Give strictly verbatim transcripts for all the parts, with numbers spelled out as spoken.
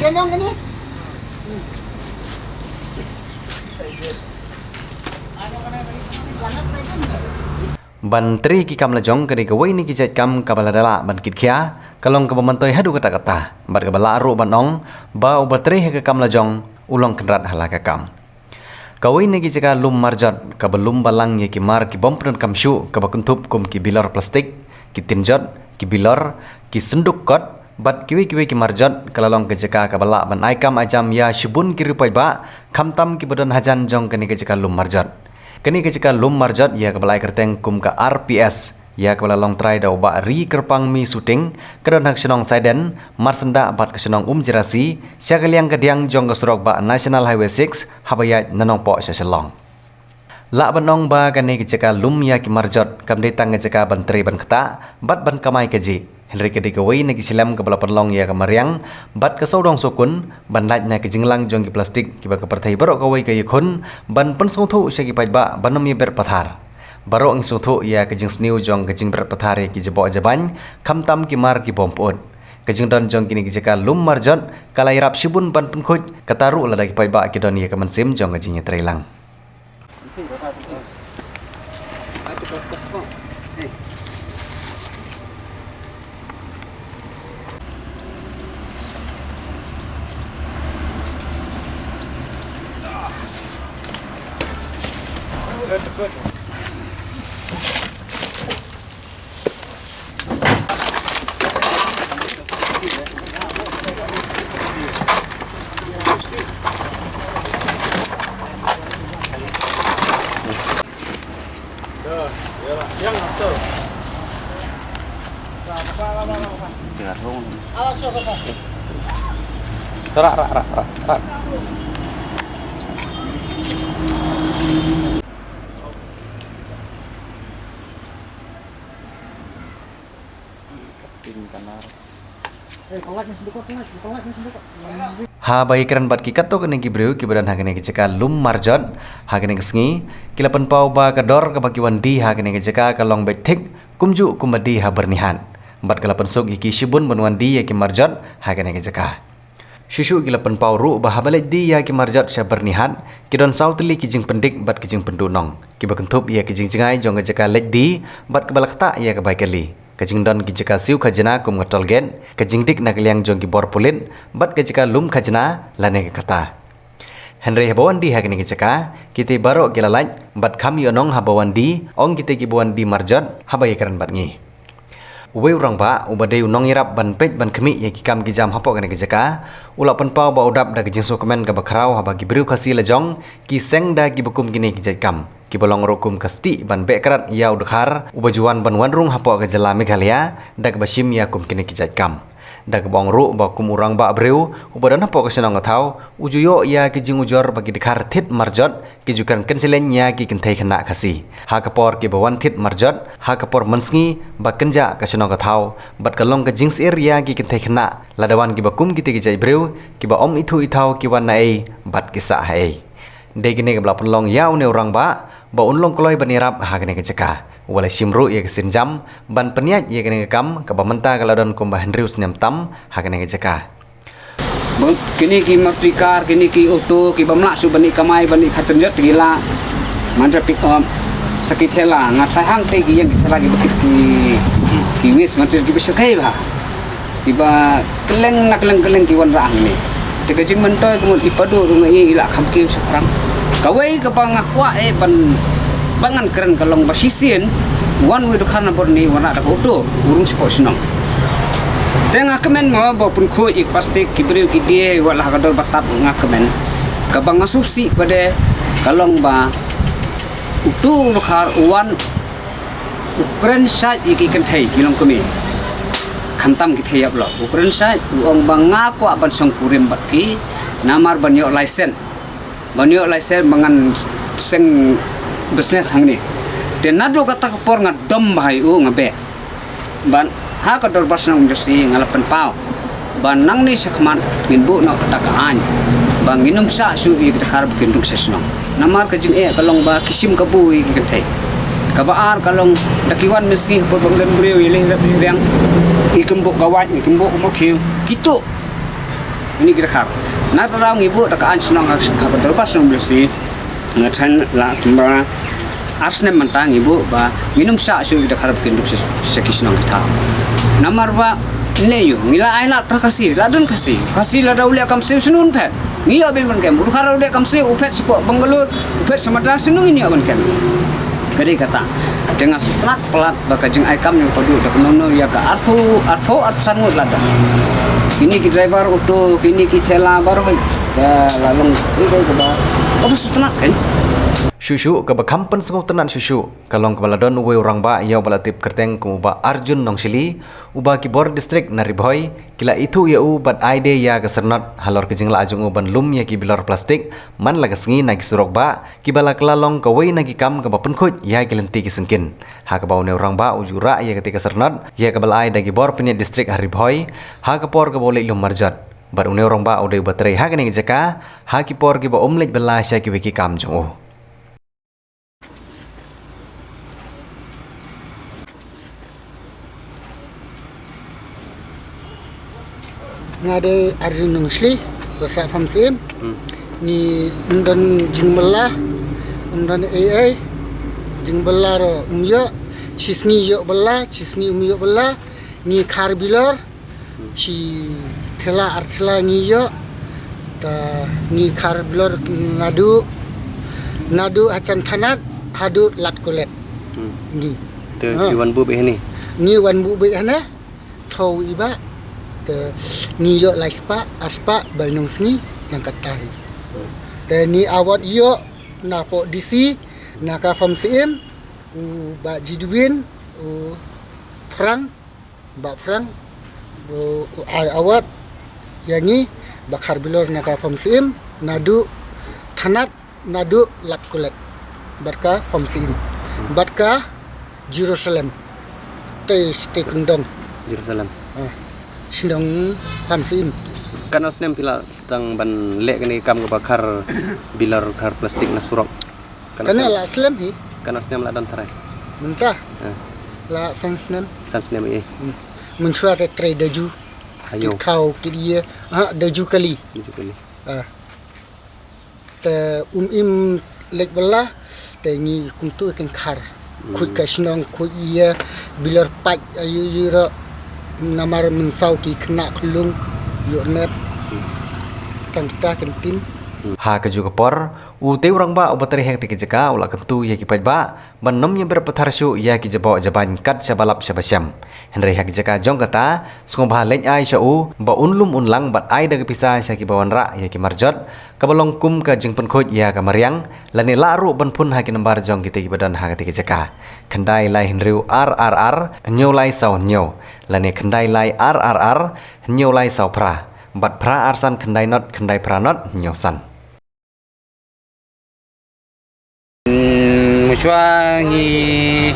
Ban trei ki kam lajong ka dei kawei na ki jait kam kaba lada lah ban kit khia, ka long kaba myntoi haduh katta katta, bad kaba lah ruh ban ong ba uba trei ha ka kam lajong u long kynrad ha la ka kam. Kawei na ki jaka lum marjot kaba lum balang ïa ki mar ki bym pyndonkam shuh, kaba kynthup kum ki bilor plastik, ki tin jot, ki bilor, ki synduk kot, bad kiwei kiwei ki marjot, ka la long ka jaka kaba lah ban ai kam ai jam ïa shibun ki riewpaidbah, khamtam kiba don hajan jong kane ka jaka lum marjot. Kane ka jaka lum marjot ïa kaba la ai kyrteng kum ka R P S, ïa kaba la long trai da u Bah Ri Kyrpang Mi Suting, ka don ha ka shnong Saiden, Marsyndah bad ka shnong Umjerasi, sha ka liang ka diang jong ka surok bah National Highway six, haba ïaid na Nongpoh sha Shillong. Lah ban ong ba kane ka jaka lum ïa ki marjot kam dei tang ka jaka ban trei ban ktah bad ban kamai kajih, hynrei ka dei kawei na ki shlem kaba la pynlong ïa ka mariang bad ka sawdong sawkun ban lait na ka jinglang jong ki plastik kiba ka pyrthei baroh kawei ka ïakhun ban pynsngewthuh sha ki paidbah ban ym ïabret pathar. Baroh ngi sngewthuh ïa ka jingsniew jong ka jingbret pathar ïa ki jaboh jabain, khamtam ki mar ki bym pyut. Ka jingdon jong kine ki jaka lum marjot ka la ïarap shibun ban pynkhuid, kata ruh lada ki paidbah ki don ïa ka mynsiem jong ka jingïatreilang. Rak, rak, rak, rak, rak. Haba ïakren bad ki katto katne ki briew kiba don ha kane ka jaka lum marjot ha kane ka sngi, ki la pynpaw ba ka dor kaba ki wan die ha kane ka jaka ka long beit thik, kumjuh kumba die ha Byrnihat. Bad ka la pynsuk ïa ki shibun ban wan die ïa ki marjot ha kane ka jaka. Shuh shuh ki la pynpaw ruh ba haba leit die ïa ki marjot sha Byrnihat, ki don saw tylli ki jingpyndik bad ki jingpynduhnong, kiba kynthup ïa ki jingjngai jong ka jaka leit die bad kaba la ktah ïa ka bai kali, ka jingdon ki jaka siew khajna kum ka toll gate, ka jingdik na ka liang jong ki bor pulit, bad ka jaka lum khajna lane ka kata. Hynrei haba wan die ha kane ka jaka, kitei baroh ki la lait bad kham ïohnong haba wan die, ong kitei kiba wan die marjot haba ïakren bad ngi. Uwei u rangbah uba dei u nongïarap ban peit ban khmih ïa ki kam ki jam hapoh kane ka jaka, u la pynpaw ba u dap da ka jingsngewkmen kaba khraw haba ki briew Khasi lajong ki seng da kiba kum kine ki jait kam, kiba long ruh kum ka stieh ban beh krad ïa u dkhar uba ju wan ban wan rung hapoh ka jylla Meghalaya da kaba shim ïa kum kine ki jait kam. Da kaba ong ruh ba kum u rangbah briew uba don hapoh ka shnong ka thaw, u ju ïoh ïa ki jingujor ba ki dkhar thied marjot ki ju kren kynshylliang ïa ki kynthei khynnah Khasi ha ka por kiba wan thied marjot ha ka por mynsngi ba kynjah ka shnong ka thaw, bad ka long ka jingsyier ïa ki kynthei khynnah lada wan kiba kum kitei ki jait briew kiba ym ithuh ithaw ki wan naei bad ki sah haei. Dei kane kaba la pynlong ïa une u rangbah ba un long kloi ban ïarap ha kane ka jaka. U la shim ruh ïa ka sienjam ban pynïaid ïa kane ka kam kaba mynta ka la don kumba hynriew snem tam ha kane ka jaka. Ba kine ki Maruti car, kine ki auto, ki bym lah shuh ban ïa kamai, ban ïa khartynjot ki la. Mynta pick up, sa ki thela, nga tharai hangtei ki ïeng ki thela kiba kit ki, ki waste, mynta kiba shyrkhei bha. Kiba kylleng na kylleng kylleng ki wanrah hangne. Te ka jingmyntoi ka mut i Padu ruh nga i, i la kham kiew shaphrang. Kawei kaba nga kwah eh ban, ba ngan kren ka long ba shisien wan uwei u dkhar na Byrnihat wanrah da ka auto, u rung shapoh shnong. Te nga kmen mo ba pynkhuid ïa ki plastik, ki briew ki die, wat la ha ka dor ba tad nga kmen. Kaba nga sngewsih pat de ka long ba utu u dkhar u wan u kren shait ïa ki kynthei ki longkmie. Khamtam ki thei ïap lok. U kren shait, u ong ba nga kwah ban shongkurim bad ki, namar ban ïoh license. Ban ïoh license ba ngan seng business hangne. Te naduh kata ka por nga dom bha ïa u, nga beh. Ban ha ka dorbar shnong Umjersi nga la pynpaw ba nangne shakhmat ngin buh noh kata ka aiñ ba ngin ym shah shuh ïa ki dkhar ba kin rung sha shnong. Namar ka jingeh ka long ba ki shim kabu ïa ki kynthei. Kaba ar ka long da ki wan mynsngi hapoh ba ngin briew ïa leh rep ïa riang. Ngi kynboh ka wait, ngi kynboh ka mawkhiew. Kito Uni ki dkhar. Na tara ngi buh da ka aiñ shnong ha, ha ka dorbar shnong Blesi. Nga than la kumba ar snem mynta ngi buh ba ngin ym shah shuh ïa ki dkhar ba kin duk sha, sha ki shnong ki thaw. Namar ba ne ïoh ngi la ai lad para Khasi, la don Khasi. Khasi lada u leh kam siew shnong phet. Ngi ïoh ban kem. U dkhar u leh kam siew u phet shapoh Bangalore, u phet sha Madras shnong ngin ïoh ban kem. Ka dei kata. Te nga sngewtynnat palat ba ka jingai kam jong ka duh da kano kano ïa ka arphew, arphew, arphew san ngut lada. Kine ki driver auto, kine ki thela baroh. Ka la long, eh, ka ba, ka ba sngewtynnat kan. Shuh shuh, kaba kham pynsngewtynnat shuh shuh ka long kaba la don uwei u rangbah ïa uba la tip kyrteng kum u Bah Arjun Nongshili, uba ki bor district na Ri Bhoi ki la ithuh ïa u bad ai de ïa ka syrnod halor ka jinglah jong u ban lum ïa ki bilor plastik man la ka sngi na ki surok bah, kiba la kylla long kawei na ki kam kaba pynkhuid ïa ki lynti ki syngkien. Ha kaba une u rangbah u ju rah ïa kata ka syrnod ïa kaba la ai da ki bor pynïaid district ha Ri Bhoi, ha ka por kaba u leit lum marjot. Bad une u rangbah u dei uba trei ha kane ka jaka ha ki por kiba um leit bylla sha kiwei ki kam jong u. Nga dei Arjun Nongshili, ba sah Pham Syiem. Hmm. Ngi ym don jingbylla, ym don ei ei. Jingbylla ruh ym ïoh, shi sngi ïoh bylla, shi sngi ym ïoh bylla. Ngi khar bilor, shi thela ar thela ngi ïoh. Ta ngi khar bilor naduh, naduh hajan thanat haduh Latkulet. Hmm. Ngi. Te, ha, ngi wan buh beit hangne? Ngi wan buh beit hangne. Thaw i bah. Te ngi ïoh lai spah, ar spah, ba nong sngi, nang kata hi. Te ngi awat ïoh na poh D C, na ka Pham Syiem, u Bah Jidwin, u Phrang, Bah Phrang, u, u ai awat ïa ngi, ba khar bilor na ka Pham Syiem, naduh thanat, naduh Latkulet, bad ka Pham Syiem, bad ka Jerusalem. Te state kyndong. Jerusalem. Ah, shnong Pham Syiem. Katno snem phi la sdang ban leh kane ka kam kaba khar bilor khar plastik na surok? Katno snem? Kane la slem hi. Katno snem la don tharai? Mynta? Eh. La san snem. San snem ïa. Hmm. Mynshuwa te trei da ju. Ayo. Ki thaw ki ïa. Ah, da ju kali. Da ju kali. Ah. Te um im leit bylla, te ngi kumtu kin khar. Hmm. Khuid ka shnong, khuid ïa, bilor paid, ayu yu ro, namar mynsaw ki khynnah khyllung, ïoh net. Hmm. Tang kita kin tim. Hmm. Ha kajuh ka por, u tei u rangbah uba trei ha kata ka jaka, u la kyntu ïa ki paidbah, ban nym ïa bret pathar shuh ïa ki jaboh jabain kat shaba lap shaba shem. Hynrei ha ka jaka jong kata, sngewbha leit ai sha u, ba un lum un lang bad ai da ka pisa sha kiba wanrah ïa ki marjot, kaba long kum ka jingpynkhuid ïa ka mariang, lane lah ruh ban phone ha ki nambar jong kita kiba don ha kata ka jaka. Khyndai lai hynriew ar ar ar, hynñiew lai saw hynñiew, lane khyndai lai ar ar ar, hynñiew lai saw phra, bad phra ar san khyndai not, khyndai phra not, hynñiew san. Mm, mynshuwa ngi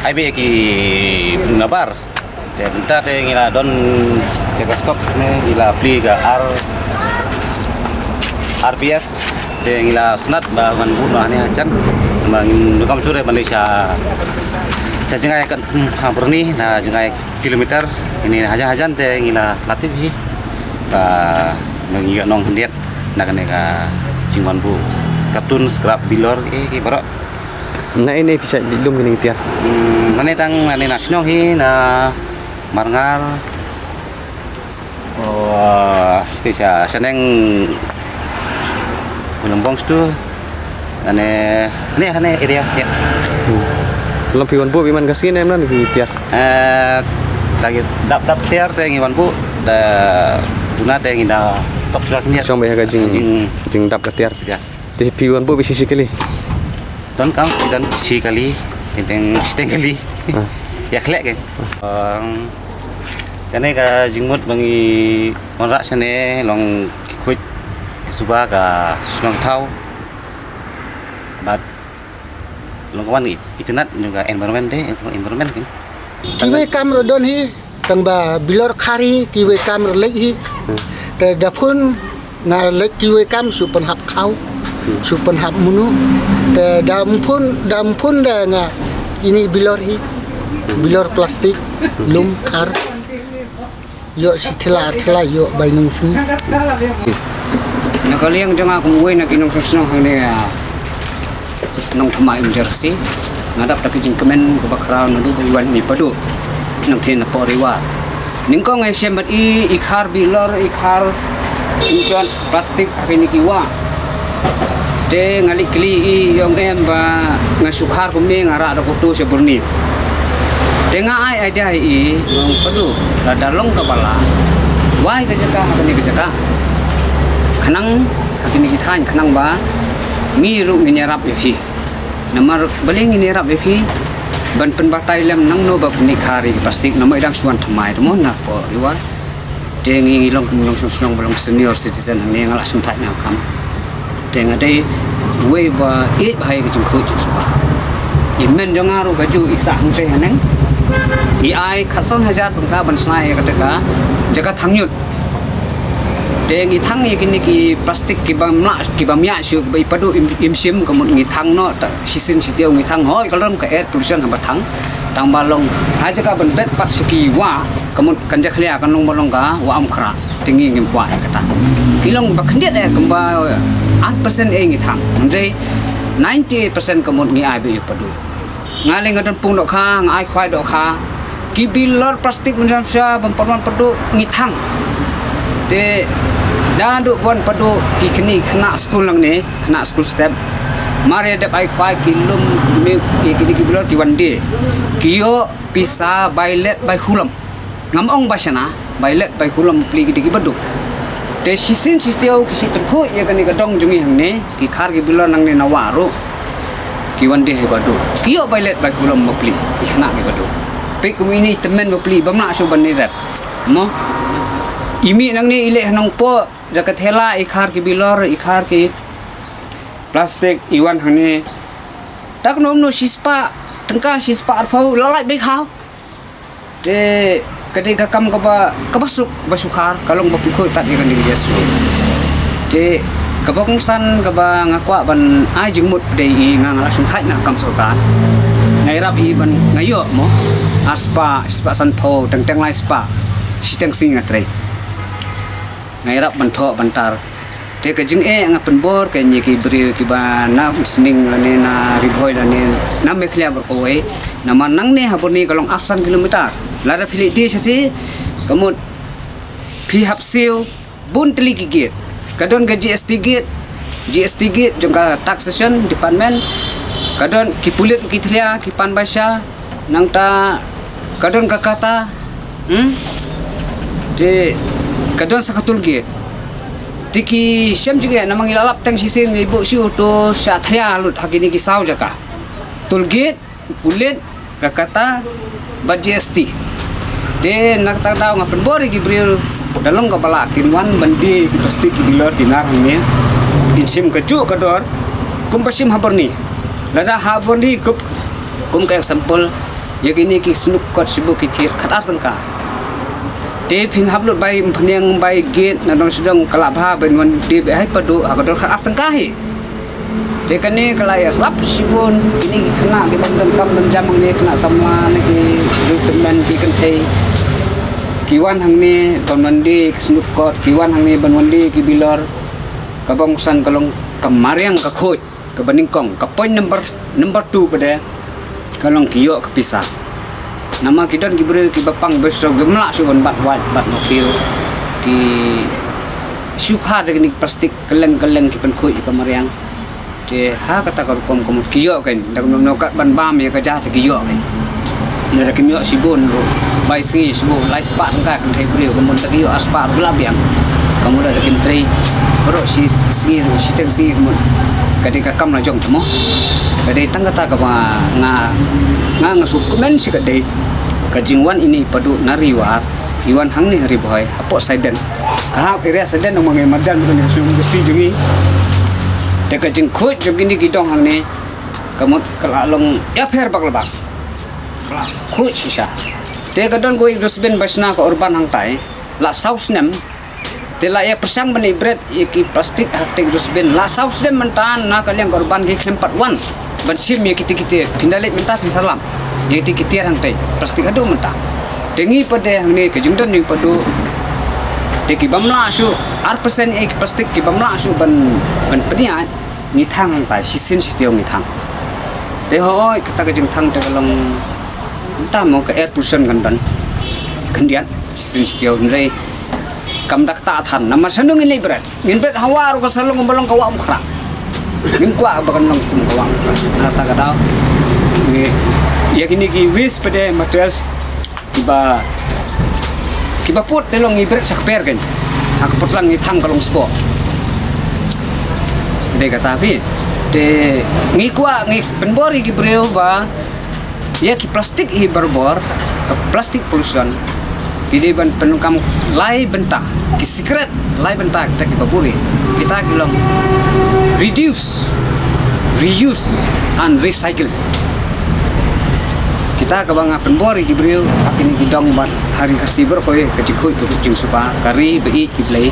ai beit ki briew na bar. Te mynta te ngi la don te ka stock ne ngi la plie ka R, R P S. Te ngi la sngewtynnat ba ngan buh noh hangne hajan. Ba ngim donkam shuh ban leit sha, sha jngai kan, hmm, ha Byrni na jngai kilometer, ine hajan hajan te ngi la, la tip hi. Ba ngi ïoh nong khyndiat na kane ka jingwan buh katun, scrap, bilor, eh, ki baroh. Na ine phi shait lum kine ki tiar? Hmm, nane tang nane na shnong hi, na Marngar. Oh, shisha, shaneng Pulambong stu. Ane, ane, ane area, ya. Hmm. Long phi wan buh beit man ka sngi ne em lan ki tiar? Eh, lagi dap dap tiar te ngi wan buh, da tuna te ngi da stok stok ni. Shong beit ha ka jing, jing, jing dap ka tiar. Ya. Te phi wan buh beit shi shi kali? Donkam, don shi kali, teng teng shi teng kali. Ah. Ya khlek kan. Ah. Kane ka jingmut ba ngi wanrah shane long ki khuid, ki suba, ka shnong, ki thaw. Bad long ka wan i, itynnad jong ka environment de, environment kin. Kiwei kam ruh don hi, tang ba bilor khar hi, kiwei kam ruh leit hi. Hmm. Te da phone nga leit kiwei kam shu pynhap khaw, hmm, shu pynhap munu. Te da phone, da phone da nga ini bilor hi, hmm, bilor plastik, hmm, lum khar. Ïoh shi thela ar thela ïoh bai nung sngi. Na ka liang jong nga kum uwei na ki nongshong shnong hangne, ah, Nongthymmai Umjersi. Nga dap da ka jingkmen kaba khraw naduh ba i wan i Padu. Nang thie na Pohriwar. Nyngkong nga shem bad i, i khar bilor, i khar, i jot plastik ha kine ki wah. Te nga leit kylli i, ong em ba nga shu khar kumne, nga rah da ka auto sha Burni. Te nga ai idea ïa i, nga ong Padu, lada long kaba lah, wai ka jaka ha kane ka jaka. Khnang ha kine ki thaiñ, khnang ba ngi ruh ngin ïarap ïa phi. Namar balei ngin ïarap ïa phi? Ban pynbatai lem nangno ba pynkhar ïa ki plastik, namar i dang shu wan thymmai te mo na Pohriwar. Te ngi, ngi long kum nongshong shnong ba long senior citizen hangne, nga lah shim thait na kam. Te nga dei uwei ba ïeit bha ïa ka jingkhuid jingsuba. I hynmen jong nga ruh kajuh i sah hangtei haneng. I ai khatsan hajar tyngka ban shna ïa kata ka jaka thang ñiut. Te ngi thang ïa kine ki plastik ki bym lah, ki bym ïaid shuh, ba i Padu im, im shim, ka mut ngi thang noh, ta shisien shitaïew ngi thang, hoi ka lum ka air pollution haba thang. Tang ba long ha jaka ban bet pat sha ki wah, ka mut kan jakhlia, kan long ba long ka wah Umkhrah. Te ngi ngim kwah ïa kata. Ki long ba khyndiat eh, kumba ar percent eh ngi thang. Hynrei ninety-eight percent ka mut ngi ai beit ïa Padu. Nga lei nga don pung dohkha, nga ai khwai dohkha. Ki bilor plastik mynjam sha bym pat wan Padu ngi thang. Te da duh wan Padu ki kine khynnah skul nangne, khynnah skul step. Mar ïa dep ai khwai ki lum, me, ki, ki, ki bilor ki wan die. Ki ïoh pisa bai let bai khulom. Ngam ong ba shana, bai let bai khulom pli ki dei kiba duk. Te shisien shitaïew ki shu pynkhuid ïa kane ka dong jong ngi hangne, ki khar ki bilor nangne na wah ruh. Ki wan die hi ba duk. Ki ïoh bai let bai khulom bapli, ki khynnah kiba duk. Peit kum ine i tymmen bapli, bym lah shuh ban ïarap. Mo? I mih nangne i leh ha Nongpoh, da ka thela i khar ki bilor, i khar ki plastik, i wan hangne. Tak nom no shispah, tyngka shispah arphew, la lait beit khaw. Te ka dei ka kam kaba, kaba suk, ba shu khar, ka long ba pynkhuid tad ïa kane ka jingïasnoh. Te kaba kongsan kaba nga kwah ban ai jingmut dei i nga, nga la shim thait na kam sorkar. Nga ïarap i ban nga ïoh mo. Arspah, spah sanphew, teng teng lai spah. Shiteng sngi nga trei. Nga ïarap ban thoh ban tar. Te ka jingeh nga pynbor ka ïa ki briew kiba na Umsning lane na Ri Bhoi lane na Meghalaya baroh kawei. Namar nangne ha Burni ka long arphew san kilometer. Lada phi leit die sha shi, ka mut phi hap siew bun tylli ki gate. Ka don ka G S T gate, G S T gate jong ka taxation department. Ka don ki pulit ki thlia ki pan baisa. Nangta ka don ka kata, hmm? Te ka don sa ka toll gate. Te ki shem jingeh namar ngi la lap teng shisien ngi buh shi auto sha thlia lut ha kine ki saw jaka. Toll gate, pulit, ka kata, bad G S T. Te na kata ka daw nga pynbor ïa ki briew da long kaba lah kin wan ban die ki plastik ki bilor ki nar hangne. Kin shim kajuh ka dor kumba shim ha Burni. Lada ha Burni kum, kum ka example, ïa kine ki snook court shibuh ki thied khatar tyngka. Te phin hap lut bai Umphniang bai gate na dong sha dong ka lah bha ban wan die beit ha i Padu ha ka dor khatar tyngka hi. Te kane ka la ïarap shibun kine ki khynnah ki bym donkam bym jam hangne, khynnah samla ne ki riewtymmen ki kynthei. Ki wan hangne ban wan die ki snook court, ki wan hangne ban wan die ki bilor. Kaba kongsan ka long ka mariang ka khuid. Kaba nyngkong, ka point number, number two pat de, ka long ki ïoh ka pisa. Namar ki don ki briew kiba pang ba shu, kim lah shuh ban bat wait bat noh ki, ki shu khar da kine ki plastik kylleng kylleng ki pynkhuid ïa ka mariang. Te ha kata ka rukom ka mut ki ïoh kein, da kumno kumno kat ban bam ïa ka ja te ki ïoh kein. Lada kim ïoh shibun ruh, bai sngi shibun, lai spah tyngka kynthei briew, ka mut da ki ïoh ar spah ruh la biang. Ka mut da kim trei baroh shi sngi ruh, shiteng sngi ka mut. Ka dei ka kam la jong te mo. Ka dei tang kata kaba nga, nga, nga sngewkmen shi ka dei ka jingwan ine i Padu na Ri War, i wan hangne ha Ri Bhoi, hapoh Saiden. Ka hap area Saiden nang ma ngi marjan ka jong ngi. Te ka jingkhuid jong kine ki dong hangne, ka mut ka la long ïapher bak la bak. Khuid shisha. Te ka don kawei ka dustbin ba shna ka urban hangtai. La saw snem. Te la ïa pyrshang ban ïa bret ïa ki plastik ha kata ka dustbin. La saw snem mynta na ka liang ka urban ki khlem pat wan ban shim ïa kiti kiti. Phin da leit mynta phin sa lam ïa kiti kiti hangtai. Plastik haduh mynta. Te ngi pat de hangne ka jingdon ngi pat de Te ki bym lah shuh, ar percent ïa ki plastik ki bym lah shuh ban, ban pynïaid, ngi thang tai, shisien shi taïew ngi thang. Te hooid, kata ka jingthang te ka long, mynta mo ka air pollution kan don khyndiat, shisien shi taïew, hynrei kam da kata than, namar shano ngin leit bret, ngin bret hawa ruh ka Salong Umbalong ka wah umkhrah. Ngim kwah ba kan long kum ka wah umkhrah. Na kata ka daw, ngi, ïa kine ki waste pa dei materials, kiba, kiba put te long ngi bret sha kper kein. Ha ka pyrthlang ngi thang ka long sport. Dei kata phi. Te ngi kwah, ngi pynbor ïa ki briew ba ïa ki plastik hi barabor, ka plastic pollution, ki dei ban pyndonkam lai bynta, ki secret lai bynta kita kiba buri. Kita ki long reduce, reuse and recycle. Kita kaba nga pynbor ïa ki briew ha kine ki dong bad ha Ri Khasi baroh kawei, ka jingkhuid ka jingsuba, ka ri ba ïeit ki blei.